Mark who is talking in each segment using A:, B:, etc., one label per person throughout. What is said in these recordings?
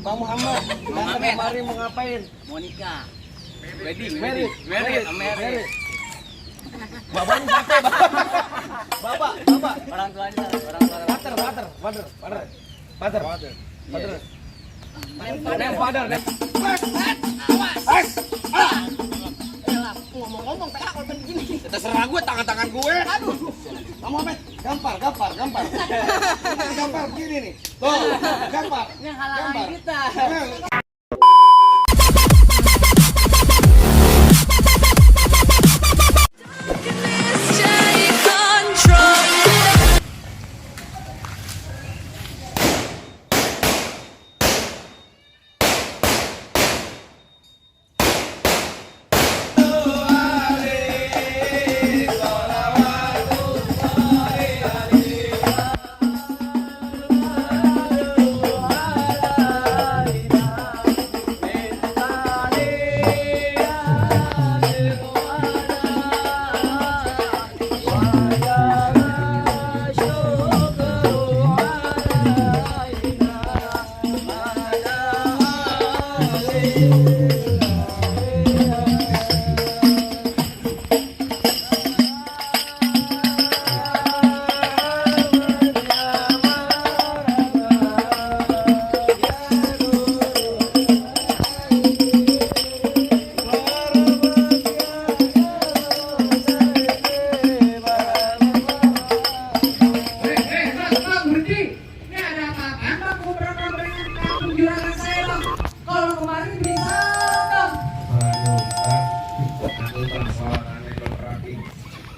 A: Bang Muhammad. Datang kemari mau ngapain?
B: Mau nikah.
A: Merit.
B: Merit.
A: Bapaknya siapa, Bang? Bapak.
B: Orang tuanya,
A: Father.
C: Ngomong-ngomong PH kalau begini.
A: Terserah gue, tangan gue. Aduh. Kamu apa? Gampar. Gampar begini nih. Tuh, gampar.
C: Yang halangan kita.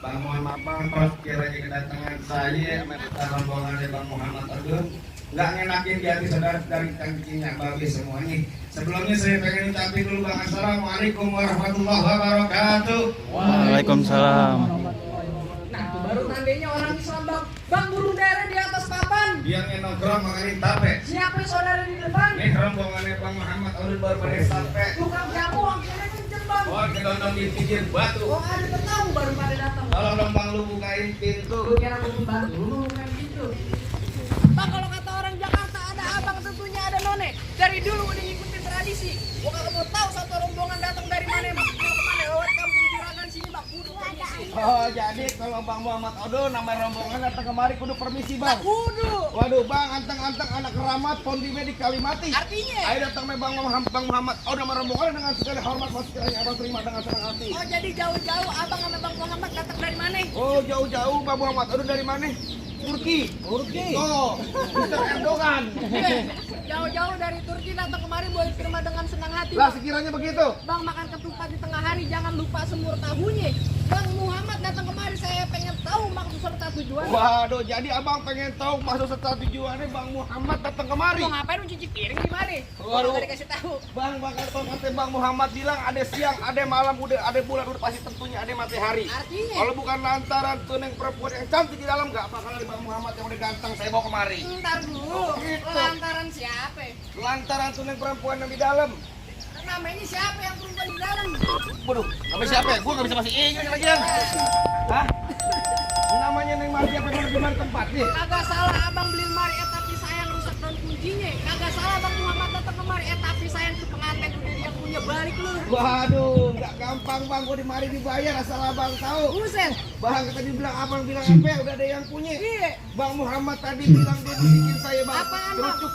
D: Bang Muhammad pas kiranya kedatangan saya meminta rombongan dari Bang Muhammad Agung nggak ngenakin di hati saudara dari cangkingnya babi semuanya. Sebelumnya saya pengen ucapin dulu Bang, assalamualaikum warahmatullahi wabarakatuh.
E: Waalaikumsalam.
C: Nah, baru tandanya orang Islam bang burung daerah di atas papan.
D: Dia nongkrong makanya tape.
C: Siapa saudara di depan?
D: Nih rombongannya Bang Muhammad Agung baru pada sampai.
C: Tukang jamu angkanya kenceng bang.
D: Oh, kedondong di pinggir batu.
C: Oh, ada tamu baru pada datang.
D: Tolong dong Bang, lu bukain pintu.
C: Lu kira mau membantu, lu bukan gitu. Bang, kalau kata orang Jakarta ada abang tentunya ada none. Dari dulu udah ngikutin tradisi. Gua kalau mau tahu satu rombongan datang dari mana bang? Kemana lewat kampung Juragan sini bang? Kudu permisi.
A: Oh, jadi kalau Bang Muhammad Odo nama rombongan datang kemari kudu permisi, Bang.
C: Kudu.
A: Waduh, Bang, anteng-anteng anak keramat pondime di Kalimati.
C: Artinya?
A: Ayo datang me Bang Muhammad Odo nama rombongan dengan segala hormat mas kiranya Abang terima dengan senang hati.
C: Oh, jadi jauh-jauh abang sama Bang Muhammad datang dari mana?
A: Oh, jauh-jauh Bang Muhammad Odo dari mana? Turki. Oh, Mr. Erdogan.
C: Jauh-jauh dari Turki datang kemari boleh terima dengan senang hati.
A: Lah sekiranya begitu.
C: Bang makan ketupat di tengah hari jangan lupa semur tahunya. Bang Muhammad datang kemari saya pengen tahu maksud serta tujuan.
A: Waduh, jadi Abang pengen tahu maksud serta tujuannya Bang Muhammad datang kemari.
C: Mau ngapain lu cuci piring di mari?
A: Waduh.
C: Udah dikasih tahu.
A: Bang, kata Bang Muhammad bilang ada siang, ada malam, udah ada bulan, udah pasti tentunya ada matahari.
C: Artinya?
A: Kalau bukan lantaran tuneng perempuan yang cantik di dalam, gak bakal ada Bang Muhammad yang udah ganteng saya bawa kemari.
C: Ntar dulu.
A: Gitu.
C: Lantaran siapa?
A: Lantaran tuneng perempuan yang di dalam.
C: Namanya siapa yang perempuan di dalam?
A: Waduh, namanya siapa ya? Gue gak bisa masih ingat lagi ya. Hah? Namanya Neng Marti apa yang di mana tempatnya?
C: Kagak salah abang beli mari tapi sayang rusak dan kuncinya. Kagak salah Bang Muhammad datang kemari tapi sayang tuh pengantin udah dia punya balik lu.
A: Waduh, gak gampang Bang, gue di mari dibayar asal Abang tahu.
C: Buset.
A: Bang, tadi bilang Abang bilang apa ya? Udah ada yang punya.
C: Iya.
A: Bang Muhammad tadi bilang dia bikin saya Bang.
C: Apaan,
A: Terus
C: Bang?
A: tuh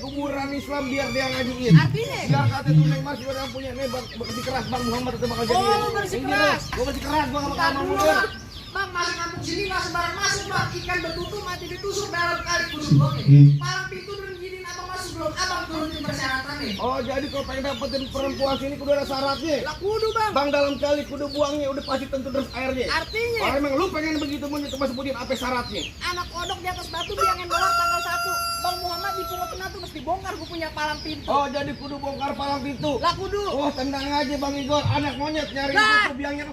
A: kuburan Islam biar dia ngajiin.
C: Artinya?
A: Biar kata tuneng mas juga yang punya nih Bang, bersih keras Bang Muhammad itu bakal jadiin.
C: Oh, bersih keras.
A: Gue bersih keras Bang sama
C: Ntar
A: kamu
C: dulu
A: mundur.
C: bang masuk kampung sini nggak sembarang masuk bang. Ikan betutu mati ditusuk dalam kali kusuk oke. Palang pintu dan izinin abang masuk belum abang turutin persyaratannya.
A: Oh, jadi kalau pengen dapetin perempuan sini kudu ada syaratnya.
C: Lah kudu bang.
A: Bang dalam kali kudu buangnya udah pasti tentu terus airnya.
C: Artinya
A: Kalau emang lu pengen begitu mau coba sebutin apa syaratnya?
C: anak kodok di atas batu biangin dolar tanggal 1. Bang Muhammad di Pulau Tengah tuh mesti bongkar gue punya palang pintu.
A: Oh, jadi kudu bongkar palang pintu.
C: Lah kudu.
A: Oh, tenang aja Bang Igor, anak monyet nyari
C: Lah.
A: itu biangnya.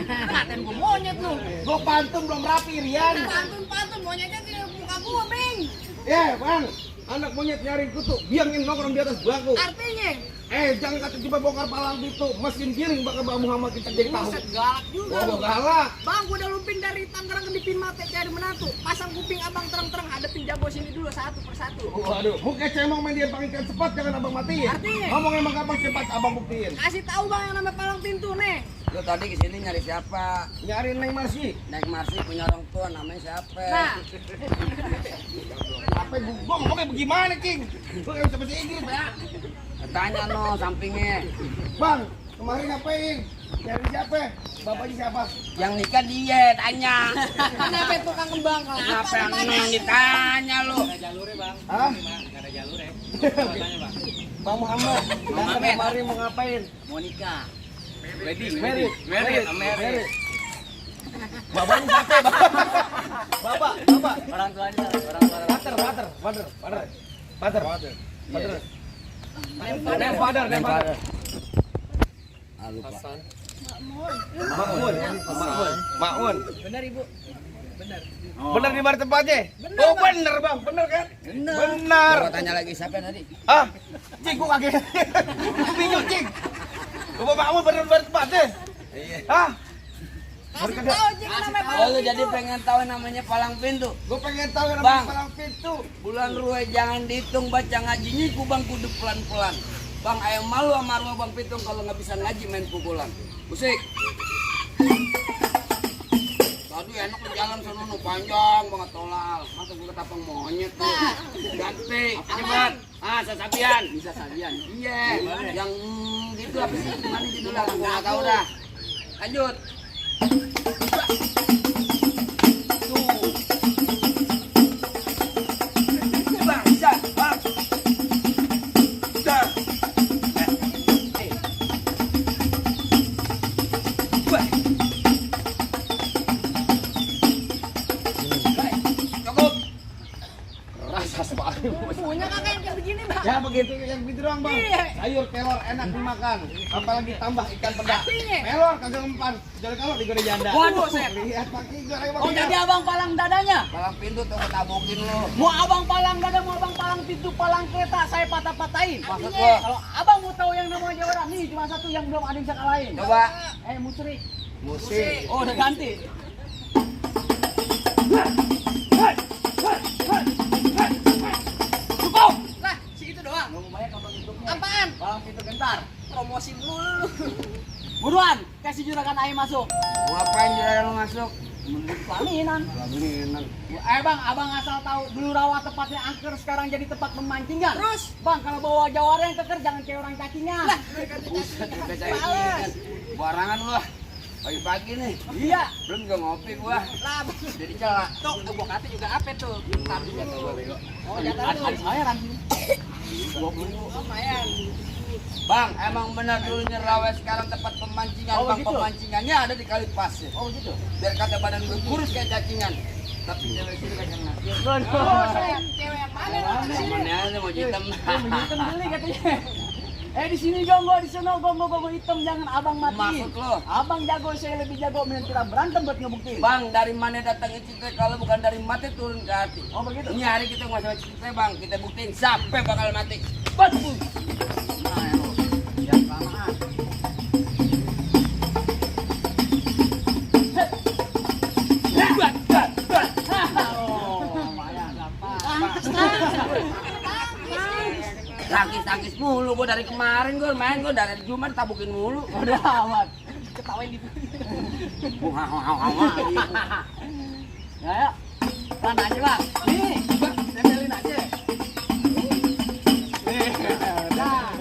C: Ngatain gue monyet lu.
A: Gue pantun belum rapi Rian.
C: Pantun monyetnya tidak muka gue beng.
A: Bang, anak monyet nyari kutu, biangin nongkrong di atas bangku.
C: Artinya
A: Jangan kata coba bongkar palang pintu, mesin giring bakal Bang Muhammad kita jadi tahu.
C: Buset, galak juga lu.
A: Galak.
C: Bang, gua udah lumping dari Tangerang ke Dipin Mate cari menantu. Pasang kuping abang terang-terang, hadapin jago sini dulu satu persatu.
A: Waduh, muka cemong main dia panggilkan cepat, jangan abang matiin.
C: Artinya?
A: Ngomong emang gampang cepat, abang buktiin.
C: Kasih tahu bang yang namanya palang pintu nih.
B: Lu tadi kesini nyari siapa?
A: Nyariin Neng Marsi.
B: Naik Marsi punya orang tua namanya siapa?
C: Nah,
A: Apa gua ngomongnya bagaimana, Cing? Gua nggak bisa bahasa Inggris, ya.
B: Tanya no sampingnya.
A: Bang, kemarin ngapain? Nyari siapa? Bapaknya siapa?
B: Yang nikah dia, tanya.
C: kenapa tukang kembang
B: Kenapa
C: kelapa?
B: yang ditanya lu?
A: Hah? Bang Muhammad.
B: Muhammad.
A: Kemarin mau ngapain?
B: Mau nikah.
A: Merit.
B: Merit.
A: Bapaknya siapa, Bang? Bapak.
B: Orang tuanya, orang tua.
A: Father.
B: Ah, lupa.
A: Makmun.
C: Benar ibu.
A: Bener di mana tempatnya? Oh, bener, Bang. Bener kan? Bener.
B: Gua tanya lagi siapa tadi?
A: Ah, Cing, gua kaget. Bingung, Cing. Gua Makmun bener di tempatnya. Hah?
C: Kasih tahu jing namanya
B: Oh,
C: palang
B: lu
C: pintu.
B: jadi pengen tahu namanya palang pintu.
A: Gua pengen tahu yang
B: Bang.
A: namanya palang pintu.
B: Bulan ruwe jangan dihitung baca ngajinya ku bang kudu pelan-pelan. Bang ayam malu sama arwah bang Pitung kalau nggak bisa ngaji main pukulan. Musik. Tadi enak ke jalan sono panjang banget tolal. Masa gua ketapang monyet tuh. Ganti, cepat. Ah, sasabian. Bisa sabian. Iya. Yang gitu apa sih? Gimana judulnya? Gua nggak tahu dah. Lanjut.
C: Punya kakak yang kayak begini bang.
A: Ya begitu yang gitu doang, Bang.
C: Iya.
A: Sayur kelor enak dimakan. Apalagi tambah ikan peda.
C: Artinya?
A: Melor kagak mempan. Jadi kalau digoreng janda.
C: Waduh, Sep.
A: Lihat pakai goreng Bang.
C: Oh jadi abang palang dadanya?
B: Palang pintu tuh gua tabukin lu.
C: Mau abang palang dada, mau abang palang pintu, palang kereta, saya patah-patahin.
B: Maksud
C: Artinya,
B: lo?
C: kalau abang mau tahu yang namanya orang, nih cuma satu yang belum ada yang bisa kalahin.
B: Coba.
C: Musrik.
A: Musik.
C: Oh udah ganti. Cukup. Lah, segitu doang.
B: Nggak mau bayar kalau tutupnya.
C: Apaan?
B: Palang pintu gentar.
C: Promosi dulu. Buruan, kasih juragan air masuk.
B: Mau ngapain juragan lu masuk?
C: Pelaminan.
B: Pelaminan.
C: Bang, abang asal tahu dulu rawa tempatnya angker sekarang jadi tempat memancingan. Terus, bang kalau bawa jawara yang keker jangan kayak orang cacingan. Lah,
B: Buset, udah saya kan. Barangan lu. Pagi-pagi nih.
C: iya.
B: Belum juga ngopi gua.
C: Lah,
B: Jadi celak.
C: tuh gua kata juga apa tuh?
B: Ntar juga tuh gua bego.
C: Oh, jatah lu. Ada bayaran.
B: 20.
C: Lumayan.
B: Bang, emang benar dulu Rawa sekarang tempat pemancingan.
C: Oh,
B: Bang,
C: begitu?
B: pemancingannya ada di kali pasir.
C: Oh, gitu.
B: Biar kata badan gue kurus kayak cacingan. Tapi cewek sini kagak ngaku.
C: Oh, saya cewek yang mana datang ke sini?
B: Temennya aja mau hitam.
C: Hitam beli katanya. Di sini gongo, di sana gongo hitam, jangan abang matiin.
B: Maksud lo?
C: Abang jago, saya lebih jago, mending kita berantem buat ngebuktiin.
B: Bang, dari mana datang cinta kalau bukan dari mati turun ke hati.
C: Oh, begitu.
B: Ini hari kita masalah cinta bang, kita buktiin siapa bakal mati. Betul. Nah, ya, jangan kelamaan. Tangkis mulu gua dari kemarin gua main gua dari Jumat tabukin mulu.
C: Udah amat. Ketawain gitu. Ya, ya. Pelan aja lah. Nih, tempelin aja. Nah.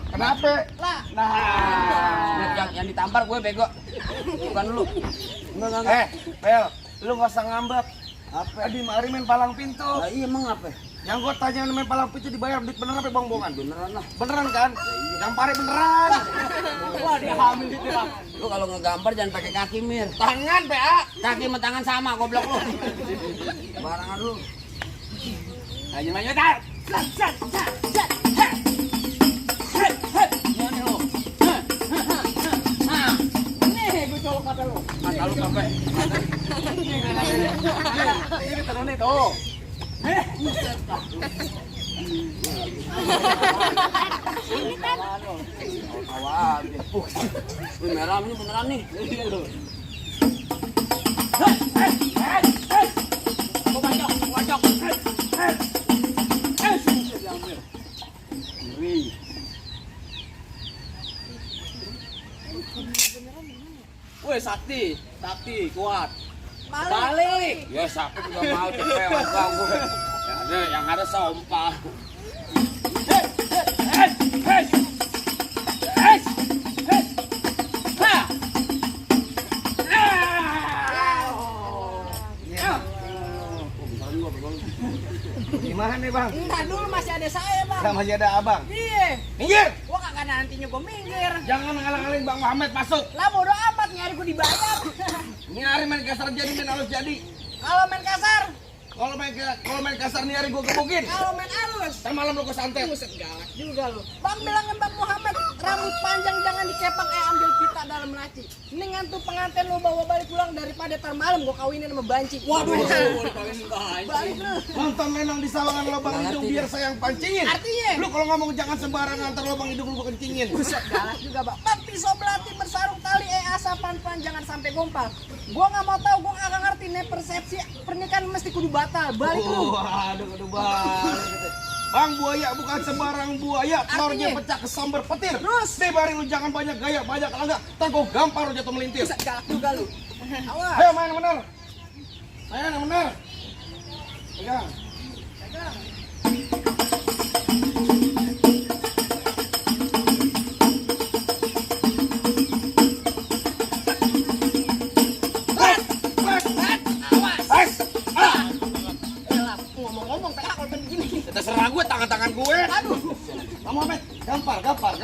A: Kenapa?
C: Lah.
B: Nah, yang ditampar gue bego. Bukan lu.
A: Bel, lu nggak usah ngambek. Apa? Di mari main palang pintu.
B: Lah iya emang apa?
A: Yang gua tanya main palang pintu dibayar duit beneran apa bong-bongan?
B: Beneran lah.
A: Beneran kan? Yang pare beneran.
C: Wah, dia hamil gitu lah.
B: Lu kalau ngegambar jangan pakai kaki mir.
A: Tangan, Pak.
B: Kaki sama tangan sama goblok lu. Barangan lu.
C: Ayo maju tar. Sat sat sat sat. Ini lu. Nah. Nih, gue colok mata lu.
B: Mata lu sampai.
C: Ini terus nih tuh.
B: Tawa aja. Wih, merah ini beneran nih.
C: Woi, sakti, kuat. Balik.
B: Ya, siapa juga mau cepet abang gue. Ya ada yang ada sampah.
A: Gimana nih bang?
C: Entar dulu masih ada saya, Bang.
A: Nah, masih ada abang.
C: Iya.
A: Minggir!
C: Gua kagak nantinya gua minggir.
A: Jangan ngalang-ngalin Bang Muhammad masuk.
C: Lah bodo amat nyari gua dibayar.
A: Nyari main kasar jadi main halus jadi.
C: Kalau main kasar,
A: Kalau main kasar nih hari gue gebukin.
C: kalau main halus.
A: Ntar malam lu ke santet.
C: Buset galak juga lu. Bang bilangin Bang Muhammad, rambut panjang jangan dikepak ambil pita dalam laci. Mendingan tuh pengantin lu bawa balik pulang daripada tar malam gua kawinin sama banci. Waduh, balik lu.
A: Nonton menang di sawangan lubang hidung biar saya yang pancingin.
C: Artinya?
A: Lu kalau ngomong jangan sembarangan ntar lubang hidung lu gua kencingin.
C: Buset galak juga, Bang. Bang pisau belati bersarung tali asapan pan jangan sampai gompal. Gua nggak mau tahu, gua nggak ngerti nih persepsi pernikahan mesti kudu batal. Balik lu.
A: Aduh balik. Bang buaya bukan sembarang buaya, telurnya
C: Artinya?
A: pecah kesambar petir.
C: Terus?
A: Nih bari lu jangan banyak gaya, banyak langga. Ntar gua gampar lu jatuh melintir.
C: Buset galak juga lu. Awas.
A: Ayo main yang bener. Main yang bener. Pegang.
C: Ngomong-ngomong PH kalau begini.
A: Terserah gue, tangan-tangan gue.
C: Aduh.
A: Kamu Ahmed, gampar. Gampar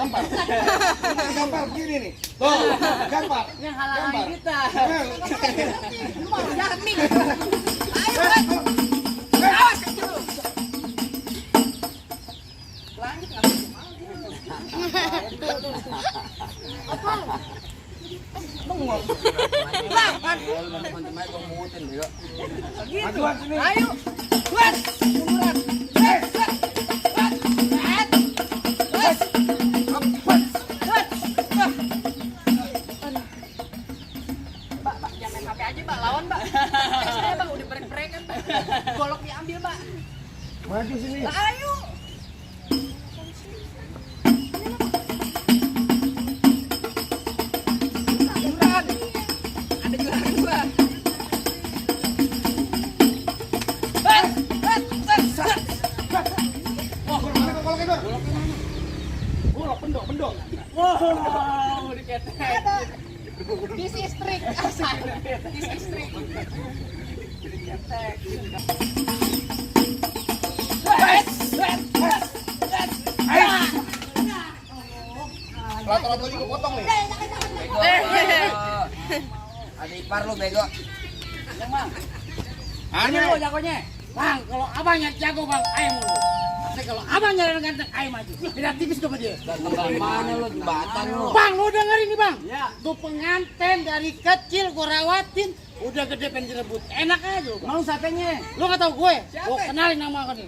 A: begini nih. Tuh, gampar.
C: Yang halangi kita.
A: Eh,
C: Lu mau jahat nih. Ayo, Bang. Awas kecil lu. Lanjut enggak? Apa? Bengong. Lah, kan.
A: Majuan sini.
C: Ayo. Buat. Munduran. Mbak, jangan main HP aja, Mbak. Lawan, Mbak. Saya, Bang, udah break-breakan, Mbak. Golok diambil, Mbak.
A: Maju sini.
C: Lah, ayo. Juragan. Ada juragan gua.
A: Pendok.
C: Wow, diketek. Ada. This is trick. This is trick. Diketek.
A: Rata-rata juga potong nih.
B: Ada ipar lu bego.
C: Yang Bang.
A: Aneh.
C: Ini lo jagonya. Bang, kalau abangnya jago Bang, ayam mulu. Tapi kalau abangnya ganteng, ayam maju. Beda tipis sama dia.
B: Datang dari mana lu? Di Batam lu.
C: Bang, lu dengerin nih Bang. Ya. Tuh pengantin dari kecil gua rawatin, udah gede pengen direbut. Enak aja Bang. Mau satenya? Lu nggak tahu gue? Gua kenalin nama kan nih.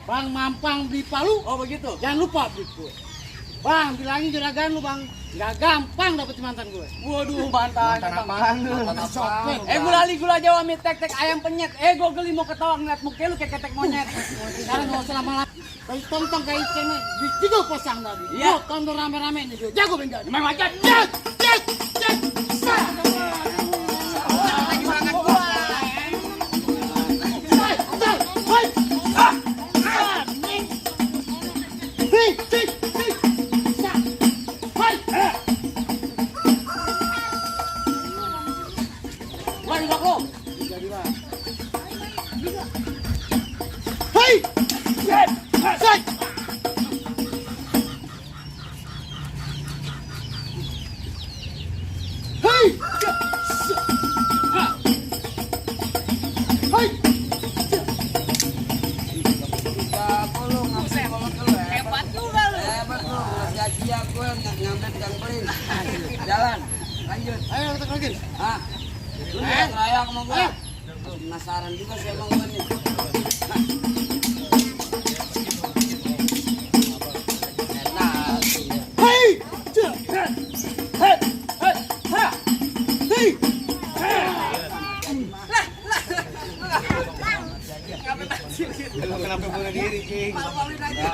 C: Bang Mampang beli Palu. Oh begitu. Jangan lupa beli gue. Bang, bilangin juragan lu Bang, nggak gampang dapet mantan gue. Waduh, mantan apaan lu? Sopir.
F: Gua lali gula Jawa mie tek-tek ayam penyet. Gua geli mau ketawa ngeliat muka lu kayak ketek monyet.
C: Sekarang nggak usah lama-lama. Kayak tonton kayak ikan nih, ditidur pasang tadi.
F: Iya.
C: Tuh, tonton rame-rame nih, dia jago bengkel. Main aja, cek. Lagi banget gua. Hebat juga lu.
B: Hebat lu. Sia-sia gue nyampe tukang pelin. Jalan. Lanjut.
C: Ayo kita lagi.
B: Hah? Lu lihat raya sama gue. Penasaran juga sih emang gue nih.
A: Lu kenapa bunuh diri, King?
C: Malu-maluin aja.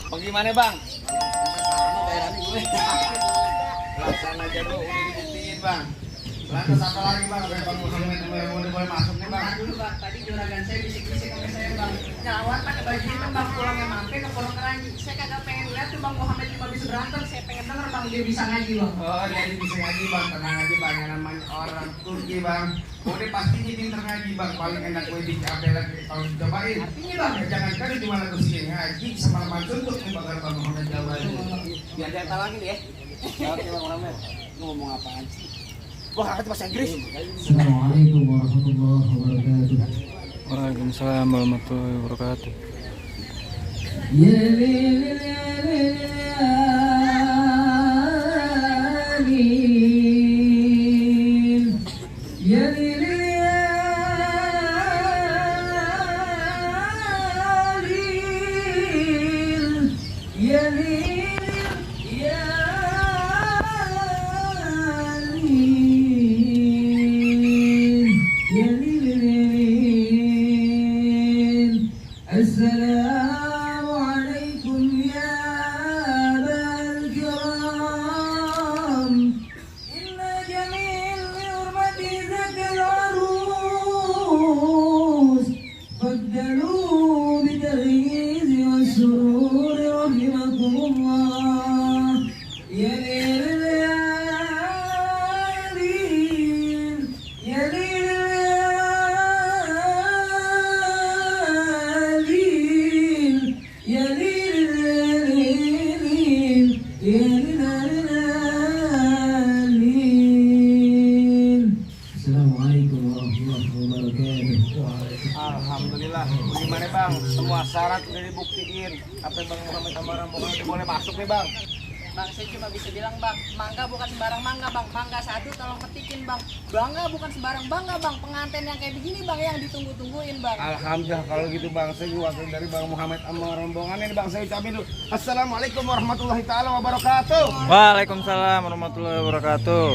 A: Bagaimana, Bang? Laksana aja bro, udah dibuktiin, Bang. Lantas apa lagi, Bang? Kayak Bang Muhammad boleh masuk nih, Bang.
C: Nah, dulu bang, tadi juragan saya bisik-bisik sama saya bang. Nyawar pakai baju hitam bang, pulangnya mampir ke Pondok Keranji. Saya kagak pengen lihat tuh bang Muhammad cuma bisa berantem. Saya pengen denger bang dia bisa ngaji bang.
D: Oh, jadi bisa ngaji bang, tenang aja bang, yang namanya orang Turki bang. Udah pasti dia pinter ngaji bang, paling enak gue di cafe lagi kalau dicobain.
C: Artinya bang,
D: Ya jangan kan cuma lagu sini ngaji semalaman suntuk nih bakal bang Muhammad Jawa ini.
B: Biar dia tahu lagi deh ya. Oke Bang Muhammad. Lu ngomong apaan sih?
A: Wah, ngerti bahasa Inggris.
G: Assalamualaikum warahmatullahi wabarakatuh.
E: Waalaikumsalam warahmatullahi wabarakatuh.
G: Ya lil ya lil ya lil ya lil ya السلام عليكم يا أبا الكرام إن جميل بحرمة ذاك العروس بدلوا بالتغيير والسرور رحمكم الله يا ليل يا ليل يا ليل Assalamualaikum warahmatullahi wabarakatuh.
A: Alhamdulillah. Bagaimana, Bang? Semua syarat udah dibuktiin. Apa Bang Muhammad sama rombongan udah boleh masuk nih, Bang?
C: bang saya cuma bisa bilang bang, mangga bukan sembarang mangga bang. Mangga satu tolong petikin bang. Bangga bukan sembarang bangga bang. Pengantin yang kayak begini bang yang ditunggu-tungguin bang.
A: Alhamdulillah kalau gitu, Bang. Saya wakil dari Bang Muhammad sama rombongan ini, Bang. Saya ucapin dulu. Assalamualaikum warahmatullahi taala wabarakatuh.
E: Waalaikumsalam warahmatullahi wabarakatuh.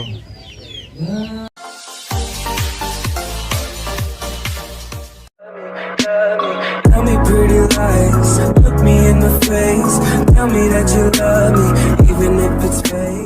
H: Tell me pretty lies, look me in the face. Tell me that you love me, even if it's